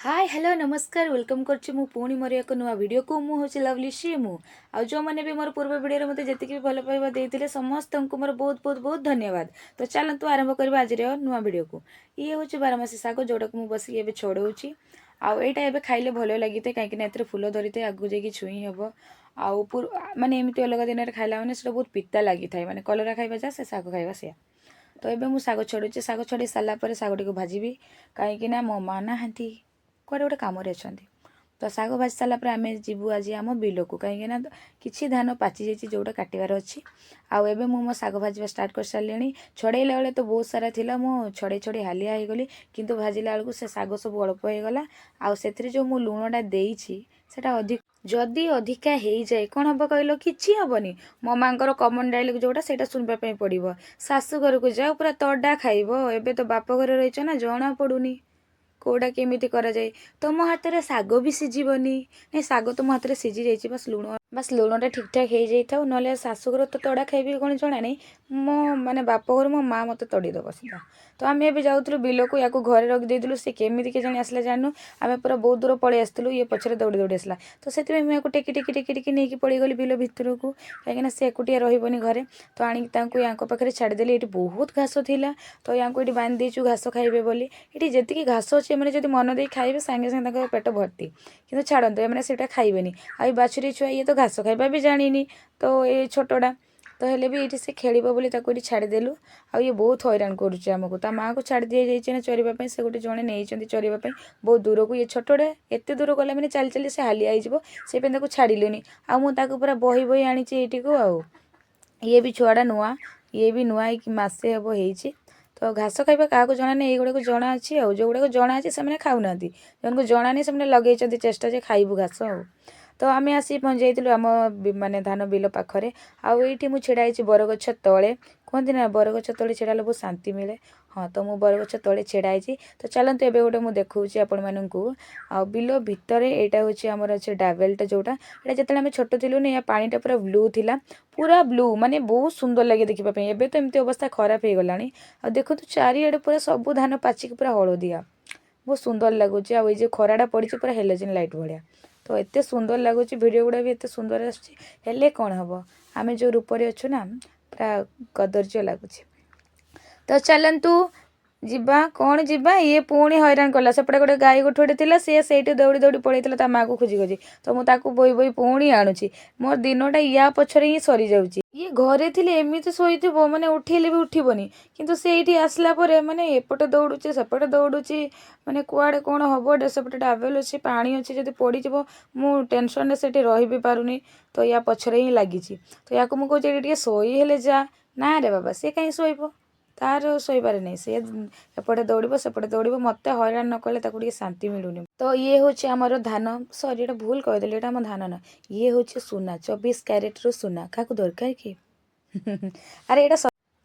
ହାଏ, hello, ନମସ୍କାର, welcome କରୁଛି ମୁଁ ପୁଣି ମୋର ଏକ ନୂଆ ଭିଡ଼ିଓକୁ। ମୁଁ ହେଉଛି ଲଭଲି ମୁଁ। ଆଉ ଯେଉଁମାନେ ବି ମୋର ପୂର୍ବ ଭିଡ଼ିଓରେ ମୋତେ ଯେତିକି ବି ଭଲ ପାଇବା ଦେଇଥିଲେ, ସମସ୍ତଙ୍କୁ ମୋର ବହୁତ ବହୁତ ବହୁତ ଧନ୍ୟବାଦ। ତ ଚାଲନ୍ତୁ ଆରମ୍ଭ କରିବା ଆଜିର ନୂଆ ଭିଡ଼ିଓକୁ। ଇଏ ହେଉଛି ବାରମାସୀ ଶାଗ, ଯେଉଁଟାକୁ ମୁଁ ବସିକି ଏବେ ଛଡ଼ଉଛି। ଆଉ ଏଇଟା ଏବେ ଖାଇଲେ ଭଲ ଲାଗିଥାଏ, କାହିଁକିନା ଏଥିରେ ଫୁଲ ଧରିଥାଏ, ଆଗକୁ ଯାଇକି ଛୁଇଁ ହେବ। ଆଉ ମାନେ ଏମିତି ଅଲଗା ଦିନରେ ଖାଇଲା ମାନେ ସେଇଟା ବହୁତ ପିତା ଲାଗିଥାଏ। ମାନେ କଲରା ଖାଇବା ଯାହା, ସେ ଶାଗ ଖାଇବା ସେୟା। ତ ଏବେ ମୁଁ ଶାଗ ଛଡ଼ଉଛି। ଶାଗ ଛଡ଼େଇ ସାରିଲା ପରେ ଶାଗଟିକୁ ଭାଜିବି, କାହିଁକିନା ମୋ ମା ନାହାନ୍ତି, କୁଆଡ଼େ ଗୋଟେ କାମରେ ଅଛନ୍ତି। ତ ଶାଗ ଭାଜି ସାରିଲା ପରେ ଆମେ ଯିବୁ ଆଜି ଆମ ବିଲକୁ, କାହିଁକିନା କିଛି ଧାନ ପାଚି ଯାଇଛି, ଯେଉଁଟା କାଟିବାର ଅଛି। ଆଉ ଏବେ ମୁଁ ମୋ ଶାଗ ଭାଜିବା ଷ୍ଟାର୍ଟ କରିସାରିଲିଣି। ଛଡ଼େଇଲା ବେଳେ ତ ବହୁତ ସାରା ଥିଲା, ମୁଁ ଛଡ଼େଇ ଛଡ଼େଇ ହାଲିଆ ହେଇଗଲି। କିନ୍ତୁ ଭାଜିଲା ବେଳକୁ ସେ ଶାଗ ସବୁ ଅଳ୍ପ ହେଇଗଲା। ଆଉ ସେଥିରେ ଯେଉଁ ମୁଁ ଲୁଣଟା ଦେଇଛି, ସେଇଟା ଅଧିକ ଯଦି ଅଧିକା ହେଇଯାଏ କ'ଣ ହେବ କହିଲ? କିଛି ହେବନି। ମୋ ମାଆଙ୍କର କମନ୍ ଡାଇଲଗ୍ ଯେଉଁଟା, ସେଇଟା ଶୁଣିବା ପାଇଁ ପଡ଼ିବ, "ଶାଶୁ ଘରକୁ ଯାଅ, ପୁରା ତଡ଼ା ଖାଇବ। ଏବେ ତ ବାପ ଘରେ ରହିଛ ନା, ଜଣା ପଡ଼ୁନି କେଉଁଟା କେମିତି କରାଯାଏ। ତମ ହାତରେ ଶାଗ ବି ସିଝିବନି।" ନାଇଁ, ଶାଗ ତ ମୋ ହାତରେ ସିଝି ଯାଇଛି, ବାସ୍ ଲୁଣଟା ଠିକ୍ ଠାକ୍ ହେଇଯାଇଥାଉ। ନହେଲେ ଶାଶୁଘର ତ ତଡ଼ା ଖାଇବି କ'ଣ ଜଣା ନାହିଁ, ମୋ ମାନେ ବାପ ଘରୁ ମୋ ମା ମୋତେ ତଡ଼ି ଦେବ ସିଧା। ତ ଆମେ ଏବେ ଯାଉଥିଲୁ ବିଲକୁ। ୟାକୁ ଘରେ ରଖିଦେଇଥିଲୁ। ସେ କେମିତି କେଜାଣି ଆସିଲା ଜାଣିନୁ। ଆମେ ପୁରା ବହୁତ ଦୂର ପଳେଇ ଆସିଥିଲୁ, ଇଏ ପଛରେ ଦୌଡ଼ି ଦୌଡ଼ି ଆସିଲା। ତ ସେଥିପାଇଁ ମୁଁ ୟାକୁ ଟେକି ଟେକି ଟେକି ଟେକି ନେଇକି ପଳେଇଗଲି ବିଲ ଭିତରକୁ, କାହିଁକିନା ସେ ଏକୁଟିଆ ରହିବନି ଘରେ। ତ ଆଣିକି ତାଙ୍କୁ ୟାଙ୍କ ପାଖରେ ଛାଡ଼ିଦେଲି। ଏଇଠି ବହୁତ ଘାସ ଥିଲା, ତ ୟାଙ୍କୁ ଏଇଠି ବାନ୍ଧି ଦେଇଛୁ ଘାସ ଖାଇବେ ବୋଲି। ଏଠି ଯେତିକି ଘାସ ଅଛି, ଏମାନେ ଯଦି ମନ ଦେଇ ଖାଇବେ, ସାଙ୍ଗେ ସାଙ୍ଗେ ତାଙ୍କ ପେଟ ଭର୍ତ୍ତି। କିନ୍ତୁ ଛାଡ଼ନ୍ତୁ, ଏମାନେ ସେଇଟା ଖାଇବେନି। ଆଉ ଏଇ ବାଛୁରୀ ଛୁଆ, ଇଏ ତ ଘାସ ଖାଇବା ବି ଜାଣିନି। ତ ଏ ଛୋଟଟା ତ ହେଲେ ବି ଏଇଠି ସେ ଖେଳିବ ବୋଲି ତାକୁ ଏଇଠି ଛାଡ଼ିଦେଲୁ। ଆଉ ଇଏ ବହୁତ ହଇରାଣ କରୁଛି ଆମକୁ। ତା ମାଆକୁ ଛାଡ଼ି ଦିଆଯାଇଛି ନା ଚରିବା ପାଇଁ। ସେ ଗୋଟେ ଜଣେ ନେଇଛନ୍ତି ଚରିବା ପାଇଁ ବହୁତ ଦୂରକୁ। ଇଏ ଛୋଟଟା, ଏତେ ଦୂର ଗଲା ମାନେ ଚାଲି ଚାଲି ସେ ହାଲିଆ ହେଇଯିବ। ସେଇପାଇଁ ତାକୁ ଛାଡ଼ିଲୁନି। ଆଉ ମୁଁ ତାକୁ ପୁରା ବୋହି ବୋହି ଆଣିଛି ଏଇଠିକୁ। ଆଉ ଇଏ ବି ଛୁଆଟା ନୂଆ, ଇଏ ବି ନୂଆ ହେଇକି ମାସେ ହେବ ହେଇଛି। ତ ଘାସ ଖାଇବା କାହାକୁ ଜଣା ନାହିଁ, ଏଇଗୁଡ଼ାକୁ ଜଣା ଅଛି। ଆଉ ଯେଉଁଗୁଡ଼ାକୁ ଜଣା ଅଛି, ସେମାନେ ଖାଉନାହାନ୍ତି। ଯେଉଁମାନଙ୍କୁ ଜଣା ନାହିଁ, ସେମାନେ ଲଗେଇଛନ୍ତି ଚେଷ୍ଟା ଯେ ଖାଇବୁ ଘାସ। ଆଉ ତ ଆମେ ଆସି ପହଞ୍ଚି ଯାଇଥିଲୁ ଆମ ମାନେ ଧାନ ବିଲ ପାଖରେ। ଆଉ ଏଇଠି ମୁଁ ଛିଡ଼ା ହେଇଛି ବରଗଛ ତଳେ। କୁହନ୍ତି ନା, ବରଗଛ ତଳେ ଛିଡ଼ା ହେଲେ ବହୁତ ଶାନ୍ତି ମିଳେ। ହଁ, ତ ମୁଁ ବରଗଛ ତଳେ ଛିଡ଼ା ହେଇଛି। ତ ଚାଲନ୍ତୁ, ଏବେ ଗୋଟେ ମୁଁ ଦେଖାଉଛି ଆପଣମାନଙ୍କୁ। ଆଉ ବିଲ ଭିତରେ ଏଇଟା ହେଉଛି ଆମର ଅଛି ଡାବେଲଟା ଯେଉଁଟା। ଏଇଟା ଯେତେବେଳେ ଆମେ ଛୋଟ ଥିଲୁ ନା, ୟା ପାଣିଟା ପୁରା ବ୍ଲୁ ଥିଲା, ପୁରା ବ୍ଲୁ, ମାନେ ବହୁତ ସୁନ୍ଦର ଲାଗେ ଦେଖିବା ପାଇଁ। ଏବେ ତ ଏମିତି ଅବସ୍ଥା ଖରାପ ହେଇଗଲାଣି। ଆଉ ଦେଖନ୍ତୁ, ଚାରିଆଡ଼େ ପୁରା ସବୁ ଧାନ ପାଚିକି ପୁରା ହଳଦିଆ, ବହୁତ ସୁନ୍ଦର ଲାଗୁଛି। ଆଉ ଏଇ ଯେଉଁ ଖରାଟା ପଡ଼ିଛି, ପୁରା ହେଲୋଜିନ୍ ଲାଇଟ୍ ଭଳିଆ। ତ ଏତେ ସୁନ୍ଦର ଲାଗୁଛି, ଭିଡ଼ିଓ ଗୁଡ଼ା ବି ଏତେ ସୁନ୍ଦର ଆସୁଛି। ହେଲେ କ'ଣ ହେବ, ଆମେ ଯେଉଁ ରୂପରେ ଅଛୁ ନା, ପୁରା କଦର୍ଯ୍ୟ ଲାଗୁଛି। ତ ଚାଲନ୍ତୁ ଯିବା। କ'ଣ ଯିବା, ଇଏ ପୁଣି ହଇରାଣ କଲା। ସେପଟେ ଗୋଟେ ଗାଈ ଗୋଠୁଟେ ଥିଲା, ସିଏ ସେଇଠି ଦୌଡ଼ି ଦୌଡ଼ି ପଳେଇଥିଲା ତା ମାଆକୁ ଖୋଜି ଖୋଜି। ତ ମୁଁ ତାକୁ ବୋହି ବୋହି ପୁଣି ଆଣୁଛି। ମୋର ଦିନଟା ୟା ପଛରେ ହିଁ ସରିଯାଉଛି। ଇଏ ଘରେ ଥିଲେ ଏମିତି ଶୋଇଥିବ, ମାନେ ଉଠେଇଲେ ବି ଉଠିବନି। କିନ୍ତୁ ସେ ଏଇଠି ଆସିଲା ପରେ ମାନେ ଏପଟେ ଦୌଡ଼ୁଛି, ସେପଟେ ଦୌଡ଼ୁଛି। ମାନେ କୁଆଡ଼େ କ'ଣ ହେବ, ସେପଟେ ଟାବେଲ ଅଛି, ପାଣି ଅଛି, ଯଦି ପଡ଼ିଯିବ, ମୁଁ ଟେନସନରେ ସେଠି ରହି ବି ପାରୁନି। ତ ୟା ପଛରେ ହିଁ ଲାଗିଛି। ତ ୟାକୁ ମୁଁ କହୁଛି, ଏଠି ଟିକେ ଶୋଇ ହେଲେ ଯା। ନା ରେ ବାବା, ସେ କାହିଁ ଶୋଇବ? ତାର ଶୋଇବାରେ ନାହିଁ। ସେ ଏପଟେ ଦୌଡ଼ିବ, ସେପଟେ ଦୌଡ଼ିବ। ମୋତେ ହଇରାଣ ନ କଲେ ତାକୁ ଟିକେ ଶାନ୍ତି ମିଳୁନି। ତ ଇଏ ହେଉଛି ଆମର ଧାନ। ସରି, ଏଇଟା ଭୁଲ କହିଦେଲି, ଏଇଟା ଆମ ଧାନ ନା, ଇଏ ହେଉଛି ସୁନା, 24 କ୍ୟାରେଟ୍ର ସୁନା। କାହାକୁ ଦରକାର କି? ଆରେ ଏଇଟା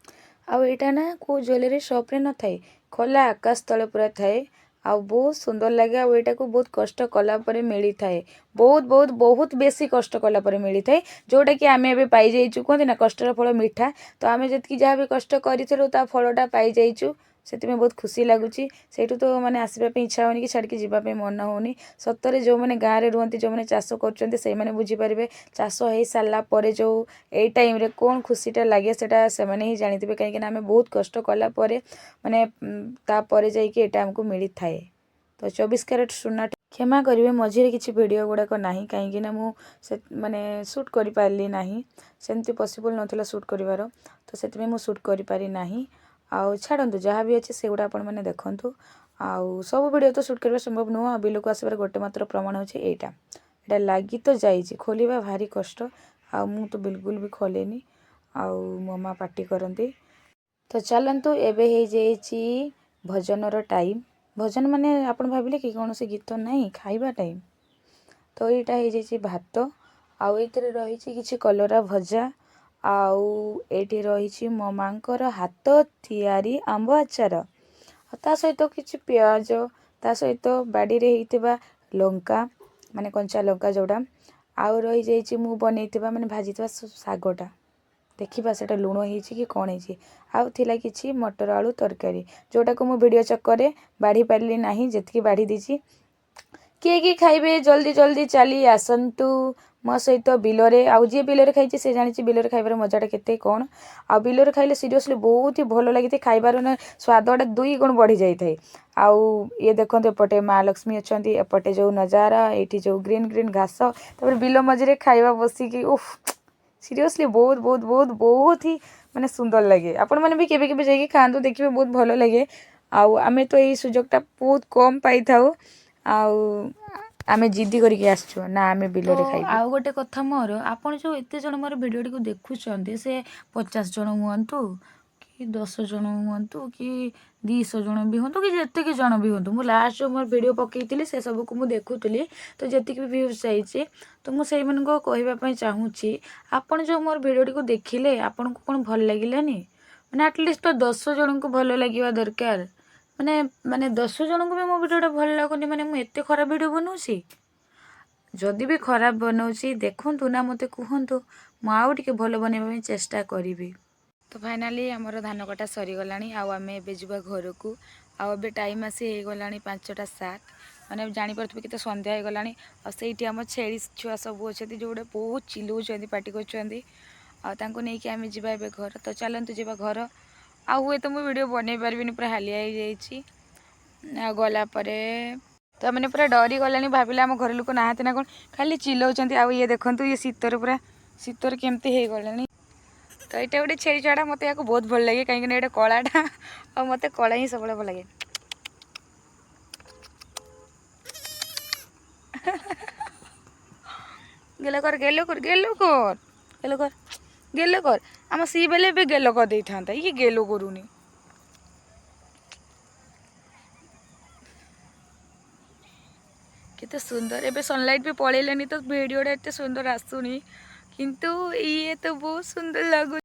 ଆଉ ଏଇଟା ନା କେଉଁ ଜୁଏଲାରୀ ସପ୍ରେ ନଥାଏ, ଖୋଲା ଆକାଶ ତଳେ ପୁରା ଥାଏ। ଆଉ ବହୁତ ସୁନ୍ଦର ଲାଗେ। ଆଉ ଏଇଟାକୁ ବହୁତ କଷ୍ଟ କଲା ପରେ ମିଳିଥାଏ, ବହୁତ ବହୁତ ବହୁତ ବେଶୀ କଷ୍ଟ କଲା ପରେ ମିଳିଥାଏ, ଯେଉଁଟାକି ଆମେ ଏବେ ପାଇଯାଇଛୁ। କୁହନ୍ତି ନା, କଷ୍ଟର ଫଳ ମିଠା। ତ ଆମେ ଯେତିକି ଯାହା ବି କଷ୍ଟ କରିଥିଲୁ, ତା ଫଳଟା ପାଇଯାଇଛୁ। ସେଥିପାଇଁ ବହୁତ ଖୁସି ଲାଗୁଛି। ସେଇଠୁ ତ ମାନେ ଆସିବା ପାଇଁ ଇଚ୍ଛା ହେଉନି କି ଛାଡ଼ିକି ଯିବା ପାଇଁ ମନ ହେଉନି। ସତରେ ଯେଉଁମାନେ ଗାଁରେ ରୁହନ୍ତି, ଯେଉଁମାନେ ଚାଷ କରୁଛନ୍ତି, ସେଇମାନେ ବୁଝିପାରିବେ। ଚାଷ ହେଇସାରିଲା ପରେ ଯେଉଁ ଏଇ ଟାଇମ୍ରେ କ'ଣ ଖୁସିଟା ଲାଗେ, ସେଇଟା ସେମାନେ ହିଁ ଜାଣିଥିବେ। କାହିଁକିନା ଆମେ ବହୁତ କଷ୍ଟ କଲା ପରେ ମାନେ ତାପରେ ଯାଇକି ଏଇଟା ଆମକୁ ମିଳିଥାଏ। ତ 24 କ୍ୟାରେଟ୍ ସୁନା। କ୍ଷମା କରିବେ, ମଝିରେ କିଛି ଭିଡ଼ିଓ ଗୁଡ଼ାକ ନାହିଁ, କାହିଁକିନା ମୁଁ ସେ ମାନେ ସୁଟ୍ କରିପାରିଲି ନାହିଁ। ସେମିତି ପସିବଲ୍ ନଥିଲା ସୁଟ୍ କରିବାର, ତ ସେଥିପାଇଁ ମୁଁ ସୁଟ୍ କରିପାରି ନାହିଁ। ଆଉ ଛାଡ଼ନ୍ତୁ, ଯାହା ବି ଅଛି ସେଗୁଡ଼ା ଆପଣମାନେ ଦେଖନ୍ତୁ। ଆଉ ସବୁ ଭିଡ଼ିଓ ତ ସୁଟ୍ କରିବା ସମ୍ଭବ ନୁହଁ। ଆଉ ବିଲକୁ ଆସିବାର ଗୋଟେ ମାତ୍ର ପ୍ରମାଣ ହେଉଛି ଏଇଟା। ଏଇଟା ଲାଗି ତ ଯାଇଛି, ଖୋଲିବା ଭାରି କଷ୍ଟ। ଆଉ ମୁଁ ତ ବିଲକୁଲ ବି ଖୋଲେନି, ଆଉ ମୋ ମା ପାଟି କରନ୍ତି। ତ ଚାଲନ୍ତୁ, ଏବେ ହେଇଯାଇଛି ଭୋଜନର ଟାଇମ୍। ଭୋଜନ ମାନେ ଆପଣ ଭାବିଲେ କି କୌଣସି ଗୀତ ନାହିଁ, ଖାଇବା ଟାଇମ୍। ତ ଏଇଟା ହେଇଯାଇଛି ଭାତ, ଆଉ ଏଇଥିରେ ରହିଛି କିଛି କଲରା ଭଜା, ଆଉ ଏଇଠି ରହିଛି ମୋ ମାଙ୍କର ହାତ ତିଆରି ଆମ୍ବ ଆଚାର, ଆଉ ତା ସହିତ କିଛି ପିଆଜ, ତା ସହିତ ବାଡ଼ିରେ ହେଇଥିବା ଲଙ୍କା, ମାନେ କଞ୍ଚା ଲଙ୍କା ଯେଉଁଟା, ଆଉ ରହିଯାଇଛି ମୁଁ ବନେଇଥିବା, ମାନେ ଭାଜିଥିବା ଶାଗଟା। ଦେଖିବା ସେଇଟା ଲୁଣ ହେଇଛି କି କ'ଣ ହେଇଛି। ଆଉ ଥିଲା କିଛି ମଟର ଆଳୁ ତରକାରୀ, ଯେଉଁଟାକୁ ମୁଁ ଭିଡ଼ିଓ ଚକ୍କରରେ ବାଢ଼ି ପାରିଲି ନାହିଁ, ଯେତିକି ବାଢ଼ି ଦେଇଛି। କିଏ କିଏ ଖାଇବେ ଜଲ୍ଦି ଜଲ୍ଦି ଚାଲି ଆସନ୍ତୁ ମୋ ସହିତ ବିଲରେ। ଆଉ ଯିଏ ବିଲରେ ଖାଇଛି ସେ ଜାଣିଛି ବିଲରେ ଖାଇବାର ମଜାଟା କେତେ କ'ଣ। ଆଉ ବିଲରେ ଖାଇଲେ ସିରିୟସଲି ବହୁତ ହି ଭଲ ଲାଗିଥାଏ, ଖାଇବାର ନା ସ୍ୱାଦଟା ଦୁଇ ଗୁଣ ବଢ଼ି ଯାଇଥାଏ। ଆଉ ଇଏ ଦେଖନ୍ତୁ, ଏପଟେ ମା ଲକ୍ଷ୍ମୀ ଅଛନ୍ତି, ଏପଟେ ଯେଉଁ ନଜାରା, ଏଇଠି ଯେଉଁ ଗ୍ରୀନ୍ ଗ୍ରୀନ୍ ଘାସ, ତାପରେ ବିଲ ମଝିରେ ଖାଇବା ବସିକି, ଉଫ୍, ସିରିୟସଲି ବହୁତ ବହୁତ ବହୁତ ବହୁତ ହି ମାନେ ସୁନ୍ଦର ଲାଗେ। ଆପଣମାନେ ବି କେବେ କେବେ ଯାଇକି ଖାଆନ୍ତୁ, ଦେଖିବେ ବହୁତ ଭଲ ଲାଗେ। ଆଉ ଆମେ ତ ଏଇ ସୁଯୋଗଟା ବହୁତ କମ୍ ପାଇଥାଉ, ଆଉ ଆମେ ଜିଦି କରିକି ଆସିଛୁ ନା ଆମେ ବିଲରେ ଖାଇବୁ। ଆଉ ଗୋଟେ କଥା ମୋର, ଆପଣ ଯେଉଁ ଏତେ ଜଣ ମୋର ଭିଡ଼ିଓଟିକୁ ଦେଖୁଛନ୍ତି, ସେ 50 ଜଣ ହୁଅନ୍ତୁ କି 10 ଜଣ ହୁଅନ୍ତୁ କି 200 ଜଣ ବି ହୁଅନ୍ତୁ କି ଯେତିକି ଜଣ ବି ହୁଅନ୍ତୁ, ମୁଁ ଲାଷ୍ଟ ଯେଉଁ ମୋର ଭିଡ଼ିଓ ପକାଇଥିଲି ସେ ସବୁକୁ ମୁଁ ଦେଖୁଥିଲି, ତ ଯେତିକି ବି ଭ୍ୟୁଜ୍ ଯାଇଛି, ତ ମୁଁ ସେଇମାନଙ୍କୁ କହିବା ପାଇଁ ଚାହୁଁଛି, ଆପଣ ଯେଉଁ ମୋର ଭିଡ଼ିଓଟିକୁ ଦେଖିଲେ ଆପଣଙ୍କୁ କ'ଣ ଭଲ ଲାଗିଲାନି? ମାନେ ଆଟଲିଷ୍ଟ ତ 10 ଜଣଙ୍କୁ ଭଲ ଲାଗିବା ଦରକାର। ମାନେ ମାନେ 10 ଜଣଙ୍କୁ ବି ମୋ ଭିଡ଼ିଓଟା ଭଲ ଲାଗୁନି, ମାନେ ମୁଁ ଏତେ ଖରାପ ଭିଡ଼ିଓ ବନାଉଛି? ଯଦି ବି ଖରାପ ବନାଉଛି, ଦେଖନ୍ତୁ ନା ମୋତେ କୁହନ୍ତୁ, ମୁଁ ଆଉ ଟିକେ ଭଲ ବନେଇବା ପାଇଁ ଚେଷ୍ଟା କରିବି। ତ ଫାଇନାଲି ଆମର ଧାନ କଟା ସରିଗଲାଣି ଆଉ ଆମେ ଏବେ ଯିବା ଘରକୁ। ଆଉ ଏବେ ଟାଇମ୍ ଆସି ହେଇଗଲାଣି 5ଟା 7, ମାନେ ଜାଣିପାରୁଥିବେ କେତେ ସନ୍ଧ୍ୟା ହେଇଗଲାଣି। ଆଉ ସେଇଠି ଆମ ଛେଳି ଛୁଆ ସବୁ ଅଛନ୍ତି, ଯେଉଁଗୁଡ଼ା ବହୁତ ଚିଲଉଛନ୍ତି, ପାଟି କରୁଛନ୍ତି, ଆଉ ତାଙ୍କୁ ନେଇକି ଆମେ ଯିବା ଏବେ ଘର। ତ ଚାଲନ୍ତୁ ଯିବା ଘର। ଆଉ ହୁଏତ ମୁଁ ଭିଡ଼ିଓ ବନେଇ ପାରିବିନି, ପୁରା ହାଲିଆ ହେଇଯାଇଛି। ଆଉ ଗଲା ପରେ ତ ମାନେ ପୁରା ଡରିଗଲାଣି, ଭାବିଲେ ଆମ ଘର ଲୋକ ନାହାନ୍ତି ନା କ'ଣ, ଖାଲି ଚିଲଉଛନ୍ତି। ଆଉ ଇଏ ଦେଖନ୍ତୁ, ଇଏ ଶୀତରେ ପୁରା ଶୀତରେ କେମିତି ହେଇଗଲାଣି। ତ ଏଇଟା ଗୋଟେ ଛେଳି ଛୁଆଟା, ମୋତେ ୟାକୁ ବହୁତ ଭଲ ଲାଗେ, କାହିଁକିନା ଏଇଟା କଳାଟା ଆଉ ମୋତେ କଳା ହିଁ ସବୁବେଳେ ଭଲ ଲାଗେ। ଗେଲ କର, ଗେଲ କର, ଗେଲ କର, ଗେଲ କର, ଗେଲ କର। ଆମ ସି ବେଲେ ଏବେ ଗେଲ କରିଦେଇଥାନ୍ତା, ଇଏ ଗେଲ କରୁନି। କେତେ ସୁନ୍ଦର, ଏବେ ସନଲାଇଟ୍ ବି ପଳେଇଲାନି, ତ ଭିଡ଼ିଓଟା ଏତେ ସୁନ୍ଦର ଆସୁନି, କିନ୍ତୁ ଇଏ ତ ବହୁତ ସୁନ୍ଦର ଲାଗୁଛି।